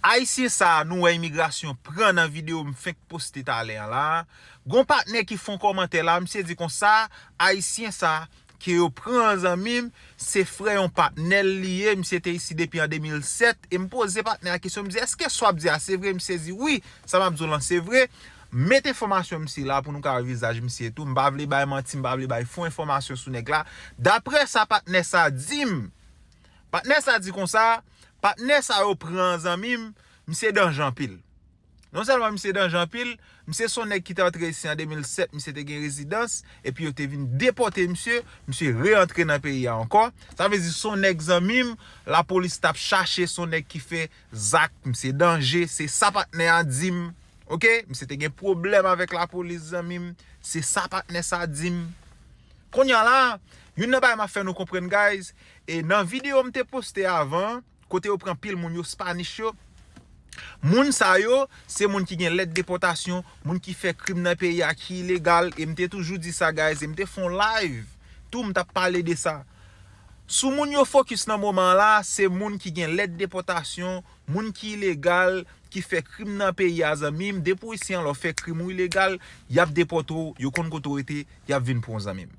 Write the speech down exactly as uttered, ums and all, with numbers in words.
Ayisyen sa a nou wè imigrasyon pran nan videyo m fenk poste talè an la a. Gon patnè ki fè yon kòmantè la, misye di konsa, Ayisyen sa a ke yo pran zanmi m, se frè yon patnè l li ye, misye te isi depi an de mil sèt, e m poze patnè a kesyon, m di, èske sa w ap di a se vre? Misye di, wi, sa m ap di w lan se vre. Met enfòmasyon misye la pou nou ka wè vizaj misye tou. M pa vle bay manti, m pa vle bay fo enfòmasyon sou nèg la. Daprè sa patnè sa di m, patnè sa di konsa, patnè sa yo pran zanmi m, misye danje anpil. Non sèlman misye danje anpil, misye se yon nèg ki te antre isi an de mil sèt, misye te gen rezidans, epi yo te vin depòte misye, misye re-antre nan peyi a ankò. Sa vle di se yon nèg zanmi m, lapolis t ap chache, se yon nèg ki fè zak, misye danje, se sa patnè a di m. Oke? Misye te gen pwoblèm avèk lapolis, zanmi m, se sa patnè sa di m. Kounye a la, youn nan bagay m ap fè nou konprann, guys, e nan videyo m te poste avan, kote yo pran pil moun yo, Spanish yo, moun sa yo, se moun ki gen lèt depòtasyon, moun ki fè krim nan peyi a ki ilegal, e m te toujou di sa, guys, e m te fè yon live tou, m t ap pale de sa. Sou moun yo fokis nan moman an la, se moun ki gen lèt depòtasyon, moun ki ilegal, ki fè krim nan peyi a, zanmi m. Depi w isi an, lè w fè krim ou ilegal, y ap depòte w, yo konn kote w rete, y ap vin pran w, zanmi m.